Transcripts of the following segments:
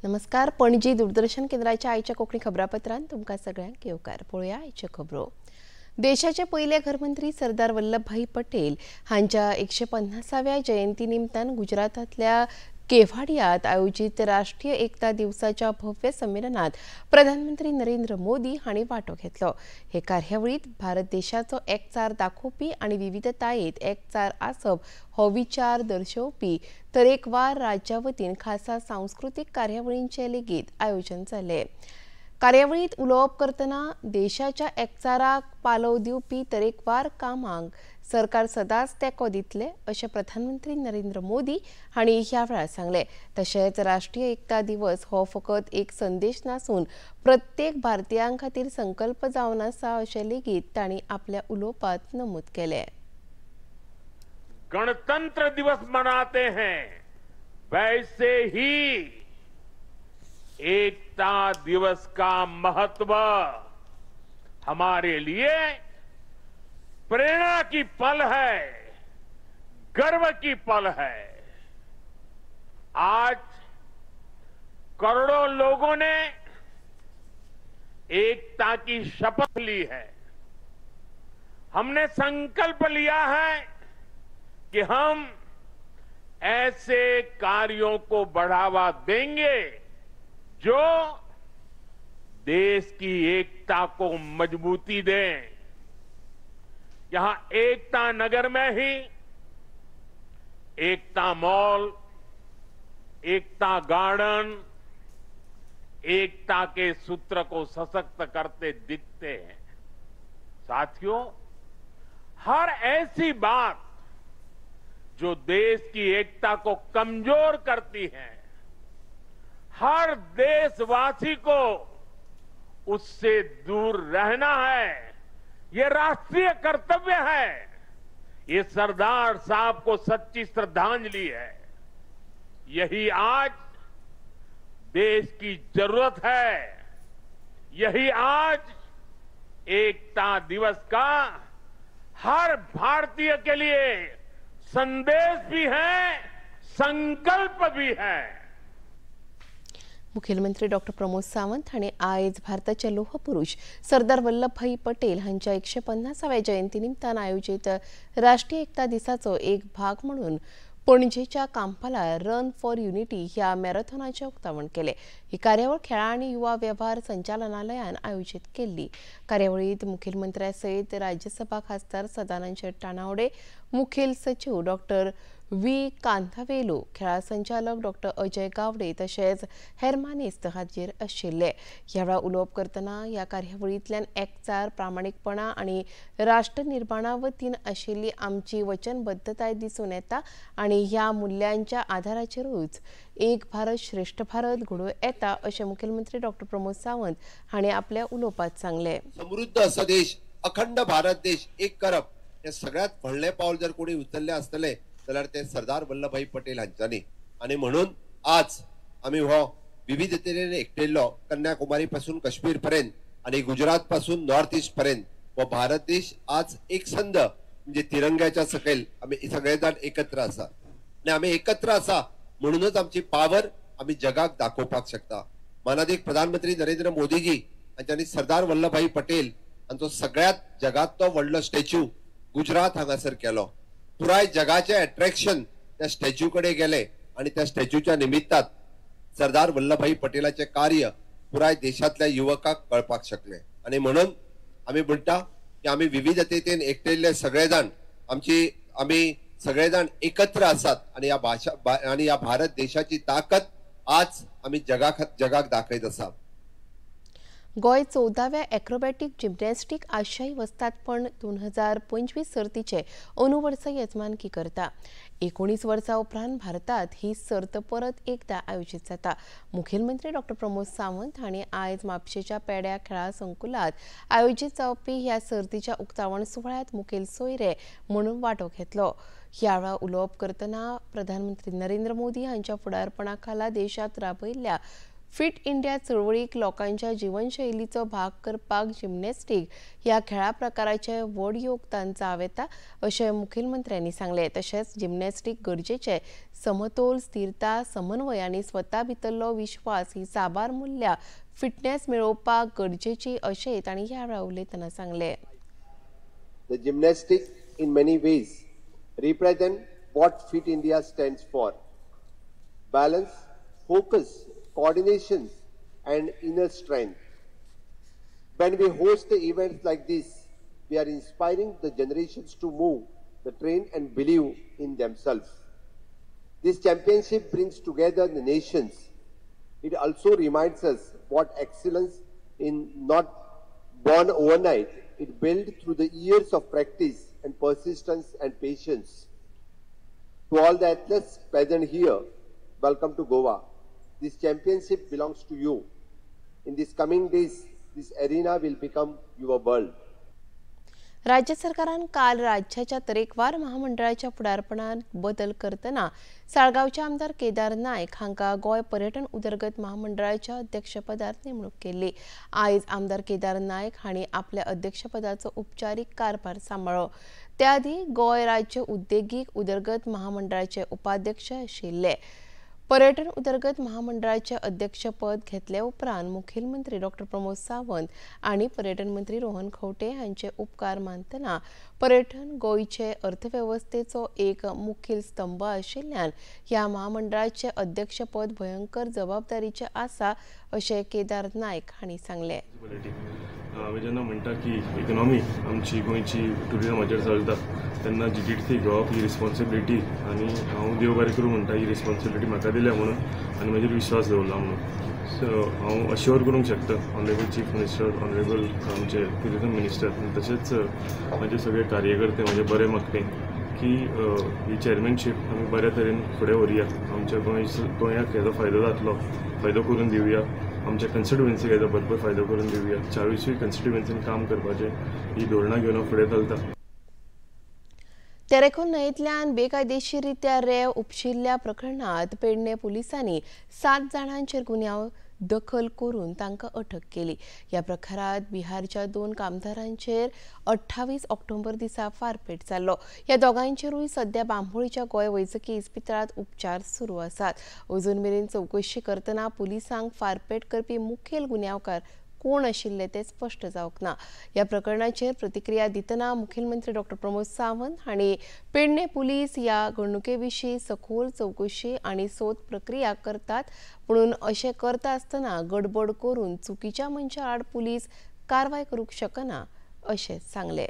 नमस्कार, पणजी दूरदर्शन केंद्राच्या आयच्या कोंकणी खबरापत्रांत तुमकां सगळ्यांक येवकार. पळोवया आयच्यो खबरो. देशाचे पयले घरमंत्री सरदार वल्लभभाई पटेल हांच्या 150व्या जयंती निमतान गुजरातांतल्या केवाडियात आयोजित राष्ट्रीय एकता दिवसाच्या भव्य संमेलनात प्रधानमंत्री नरेंद्र मोदी हांणी वांटो घेतलो. हे कार्यावळीत भारत देशाचो एकचार दाखोवपी आनी विविधतायेत एकचार आसप हो विचार दर्शोवपी तरेकवार राज्या वतीन खासा सांस्कृतीक कार्यावळींचें लेगीत आयोजन जालें. कार्यावळीत उलोवप करतना देशाच्या एकचाराक पालव दिवपी तरेकवार कामांक सरकार सदांच तेंको दितले अशें प्रधानमंत्री नरेंद्र मोदी हांणी ह्या वेळार सांगलें. तशेंच राष्ट्रीय एकता दिवस हो फकत एक संदेश नासून प्रत्येक भारतीयां खातीर संकल्प जावन आसा अशें लेगीत तांणी आपल्या उलोवपांत नमूद केलें. गणतंत्र दिवस मनाते हैं वैसे ही एकता दिवस का महत्व हमारे लिए प्रेरणा की पल है, गर्व की पल है। आज करोड़ों लोगों ने एकता की शपथ ली है। हमने संकल्प लिया है कि हम ऐसे कार्यों को बढ़ावा देंगे जो देश की एकता को मजबूती दें। यहां एकता नगर में ही एकता मॉल, एकता गार्डन, एकता के सूत्र को सशक्त करते दिखते हैं। साथियों, हर ऐसी बात जो देश की एकता को कमजोर करती है, हर देशवासी को उससे दूर रहना है। ये राष्ट्रीय कर्तव्य है। ये सरदार साहब को सच्ची श्रद्धांजलि है। यही आज देश की जरूरत है। यही आज एकता दिवस का हर भारतीय के लिए संदेश भी है, संकल्प भी है। मुख्यमंत्री डॉक्टर प्रमोद सावंत हांणी आयज भारताचे लोहपुरुष सरदार वल्लभभाई पटेल हांच्या 150व्या जयंती निमतान आयोजित राष्ट्रीय एकता दिसाचो एक भाग म्हणून पणजेच्या कांपाला रन फॉर युनिटी ह्या मॅरेथॉनाचें उक्तावण केलें. ही कार्यावळ खेळां आनी युवा वेव्हार संचालनालयान आयोजीत केल्ली. कार्यावळींत मुखेलमंत्र्या सयत राज्यसभा खासदार सदानंद शेट तानावडे, मुखेल सचीव डॉक्टर व्ही कांथावेलू, खेळां संचालक डॉक्टर अजय गावडे तशेंच हेर मानेस्त हाजीर आशिल्ले. ह्या वेळार उलोवप करतना ह्या कार्यावळींतल्यान एकचार, प्रामाणीकपणा आनी राष्ट्र निर्माणा वतीन आशिल्ली आमची वचनबद्धताय दिसून येता आनी ह्या मुल्यांच्या आधाराचेरूच एक भारत श्रेष्ठ भारत घडोवं येता अशें मुखेलमंत्री डॉक्टर प्रमोद सावंत हांणी आपल्या उलोवपांत सांगलें. समृद्ध असो देश, अखंड भारत देश एक करप हे सगळ्यात व्हडलें पावल जर कोणी उचललें आसतलें जाल्यार ते सरदार वल्लभभाई पटेल हांच्यांनी. आनी म्हणून आज आमी हो विविधतेने एकटेल्लो कन्याकुमारी पासून काश्मीर पर्यंत आनी गुजरात पासून नॉर्थ ईस्ट पर्यंत हो भारत देश आज एकसंध म्हणजे तिरंग्याच्या सकयल आमी सगळे जाण एकत्र आसा आनी आमी एकत्र आसा म्हणूनच आमची पावर आमी जगाक दाखोवपाक शकता. मानादीक प्रधानमंत्री नरेंद्र मोदीजी हांच्यांनी सरदार वल्लभभाई पटेल हांचो सगळ्यात जगांतलो व्हडलो स्टॅच्यू गुजरात हांगासर केलो. पुराय जगाचे अट्रॅक्शन त्या स्टॅच्यू कडेन गेले आणि त्या स्टॅच्यूच्या निमित्तात सरदार वल्लभभाई पटेलाचे कार्य पुराय देशातल्या युवकाक कळपाक शकले. आणि म्हणून आमी म्हणटा की आमी विविधतेन एकटेल्ले सगळे जाण आमची आमी सगळे जाण एकत्र आसात आणि ह्या भाशा आणि ह्या भारत देशाची ताकद आज आमी जगाक दाखयत आसा. गोंय 14व्या एक्रोबॅटीक जिम्नॅस्टीक आशियाई वस्तादपण 2025 सर्तीचे अंदू वर्सा येजमानकी करता. 19 वर्सां उपरांत भारतात ही सर्त परत एकदा आयोजीत जाता. मुखेलमंत्री डॉ प्रमोद सावंत हांणी आयज म्हापशेच्या पेड्या खेळा संकुलात आयोजीत जावपी ह्या सर्तीच्या उक्तावण सुवाळ्यांत मुखेल सोयरे म्हणून वांटो घेतलो. ह्या वेळार उलोवप करतना प्रधानमंत्री नरेंद्र मोदी हांच्या फुडारपणा खाला देशांत राबयिल्ल्या फिट इंडिया चळवळीक लोकांच्या जीवनशैलीचो भाग करपाक जिम्नॅस्टीक ह्या खेळा प्रकाराचे व्हड योगदान जावं येता अशें मुखेलमंत्र्यांनी सांगलें. तशेंच जिम्नॅस्टीक गरजेचे समतोल, स्थिरता, समन्वय आनी स्वता भितरलो विश्वास ही साबार मूल्यां फिटनेस मेळोवपाक गरजेची अशेंय तांणी ह्या वेळार उलयतना सांगलें. The gymnastic in many ways represent what Fit India stands for: balance, focus, coordination and inner strength. When we host the events like this, we are inspiring the generations to move, the train and believe in themselves. This championship brings together the nations. It also reminds us what excellence in not born overnight. It built through the years of practice and persistence and patience. To all the athletes present here, welcome to Goa. This championship belongs to you. In these coming days, this arena will become your world. राज्य सरकारान काल राज्याच्या तरेकवार महामंडळाच्या फुडारपणात बदल करतना साळगांवचे आमदार केदार नायक हांकां गोंय पर्यटन उदरगत महामंडळाच्या अध्यक्षपदार नेमणूक केल्ली. आयज आमदार केदार नायक हांणी आपल्या अध्यक्षपदाचो उपचारीक कारभार सांबाळ्ळो. त्या आदीं गोंय राज्य उद्देगीक उदरगत महामंडळाचे उपाध्यक्ष आशिल्ले. पर्यटन उदरगत महामंडळाचे अध्यक्षपद घेतले उपरांत मुखेलमंत्री डॉ प्रमोद सावंत आनी पर्यटन मंत्री रोहन खंवटे हांचे उपकार मानतना पर्यटन गोंयचे अर्थवेवस्थेचो एक मुखेल स्तंभ आशिल्ल्यान ह्या महामंडळाचे अध्यक्षपद भयंकर जबाबदारीचे आसा अशें केदार नायक हांणी सांगलें. हांवें जेन्ना म्हणटा की इकॉनॉमी आमची गोंयची ट्युरिजमाचेर चलता तेन्ना जीटीडीसी घेवप ही रिस्पॉन्सिबिलिटी आनी हांव देव बरें करूं म्हणटा ही रिस्पॉन्सिबिलिटी म्हाका दिल्या म्हणून आनी म्हजेर विश्वास दवरला म्हणून. सो हांव अश्योर करूंक शकता ऑनरेबल चीफ मिनिस्टर, ऑनरेबल आमचे ट्युरिजम मिनिस्टर आनी तशेंच म्हजे सगळे कार्यकर्ते म्हजे बरे मागपी की ही चॅरमॅनशीप आमी बऱ्या तरेन फुडें व्हरुया, आमच्या गोंयाक हेजो फायदो जातलो, फायदो करून दिवया, आमच्या कन्स्टिट्युएन्सीक हेजो भरपूर फायदो करून दिवया. 40 कन्स्टिट्युएन्सीन काम करपाचें ही धोरणां घेवन फुडें चलता. तेरेखोल न्हंयेंतल्यान बेकायदेशीररित्या रेंव उपशिल्ल्या प्रकरणांत पेडणे पुलिसांनी 7 जाणांचेर गुन्यांव दखल करून तांकां अटक केली. ह्या प्रकारांत बिहारच्या 2 कामदारांचेर 28 ऑक्टोबर दिसा फारपेट जाल्लो. ह्या दोगांचेरूय सध्या बांबोळीच्या गोंय वैजकी इस्पितळांत उपचार सुरू आसात. अजून मेरेन चवकशी करतना पुलिसांक फारपेट करपी मुखेल गुन्यांवकार कोण आशिल्ले ते स्पश्ट जावंक ना. ह्या प्रकरणाचेर प्रतिक्रिया दितना मुखेलमंत्री डॉ प्रमोद सावंत हांणी पेडणे पुलीस ह्या घडणुके विशीं सखोल चवकशी आनी सोद प्रक्रिया करतात, पूण अशें करता आसतना गडबड करून चुकीच्या मनशा आड पुलीस कारवाय करूंक शकना अशें सांगलें.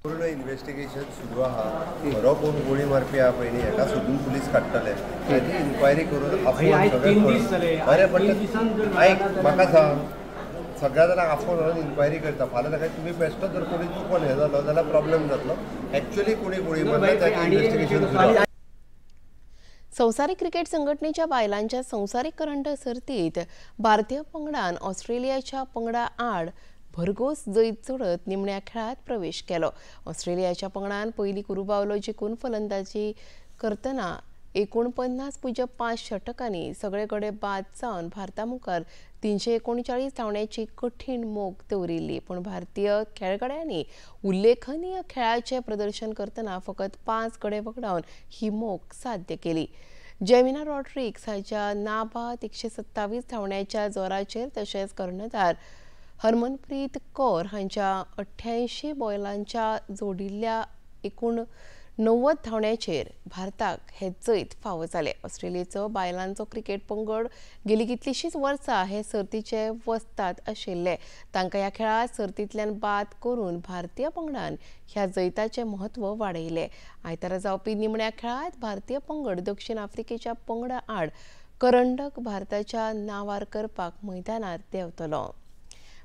पूर्ण इन्वेस्टिगेशन सुरू आहा. खरो कोण गोळी मारपी आहा पळय न्ही हेका सोदून पुलीस काडटले, ताची इन्क्वायरी करून आपोवन सगळें. बरें, पण आयक म्हाका सांग, सगळ्या जाणांक आपोवन व्हरून इन्क्वायरी करता. फाल्यां ताका तुमी बेश्टो जर कोणी चुकोन हें जालो जाल्यार प्रॉब्लेम जातलो. एक्चुअली कोणी गोळी मारला ताचें इन्वेस्टिगेशन सुरू आहा. संवसारीक क्रिकेट संघटनेच्या बायलांच्या संवसारीक करंड सर्तीत भारतीय पंगडान ऑस्ट्रेलियाच्या पंगडा आड भरघोस जैत जोडत निमण्या खेळात प्रवेश केलो. ऑस्ट्रेलियाच्या पंगडान पयली कुरुबावलो जिखून फलंदाजी करतना 49.5 षटकांनी सगळे गडे बाद जावन भारता मुखार 339 धांवड्यांची कठीण मोख दवरिल्ली. पूण भारतीय खेळगड्यांनी उल्लेखनीय खेळाचें प्रदर्शन करतना फकत 5 गडे वगडावन ही मोख साध्य केली. जेमिना रॉड्रिग्स हाच्या नाबाद 127 धांवड्यांच्या जोराचेर तशेंच कर्णधार हरमनप्रीत कौर हांच्या 88 बॉलांच्या जोडिल्ल्या एकूण 90 धांवड्यांचेर भारताक हे जैत फावो जालें. ऑस्ट्रेलियेचो बायलांचो क्रिकेट पंगड गेली कितलीशींच वर्सां हे सर्तीचे वस्ताद आशिल्ले. तांकां ह्या खेळांत सर्तींतल्यान बाद करून भारतीय पंगडान ह्या जैताचें म्हत्व वाडयलें. आयतारा जावपी निमण्या खेळांत भारतीय पंगड दक्षिण आफ्रिकेच्या पंगडा आड करंडक भारताच्या नांवार करपाक मैदानार देंवतलो.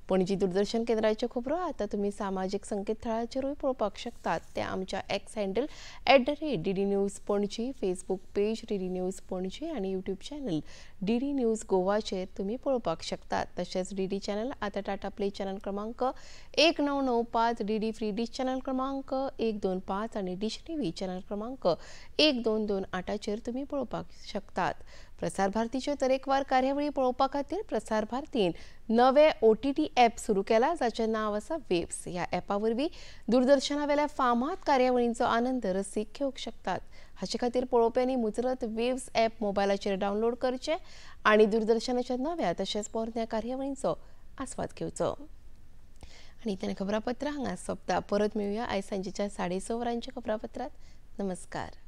पणजी दूरदर्शन केंद्राच्यो खबरो आतां तुमी सामाजीक संकेतथळाचेरूय पळोवपाक शकतात. ते आमच्या X handle @DD News Panaji, Facebook page DD News Panaji आनी यूट्यूब चॅनल DD news गोवाचेर तुमी पळोवपाक शकतात. तशेंच DD channel आतां टाटा प्ले चॅनल क्रमांक 1995, DD free dish channel क्रमांक 125 आनी डिश टीव्ही चॅनल क्रमांक 1228चेर तुमी पळोवपाक शकतात. प्रसार भारतीच्यो तरेकवार कार्यावळी पळोवपा खातीर प्रसार भारतीन नवे OTT app सुरू केला, जाचें नांव आसा वेव्स. ह्या ॲपा वरवीं दूरदर्शनावेल्या फामाद कार्यावळींचो आनंद रसीक घेवंक शकतात. हाचे खातीर पळोवप्यांनी मुजरत वेव्स ॲप मोबायलाचेर डावनलोड करचें आनी दूरदर्शनाच्या नव्या तशेंच पोरण्या कार्यावळींचो आस्वाद घेवचो. आनी तें खबरापत्र हांगा सोंपता. परत मेळुया आयज सांजेच्या 6:30 वरांच्या खबरापत्रांत. नमस्कार.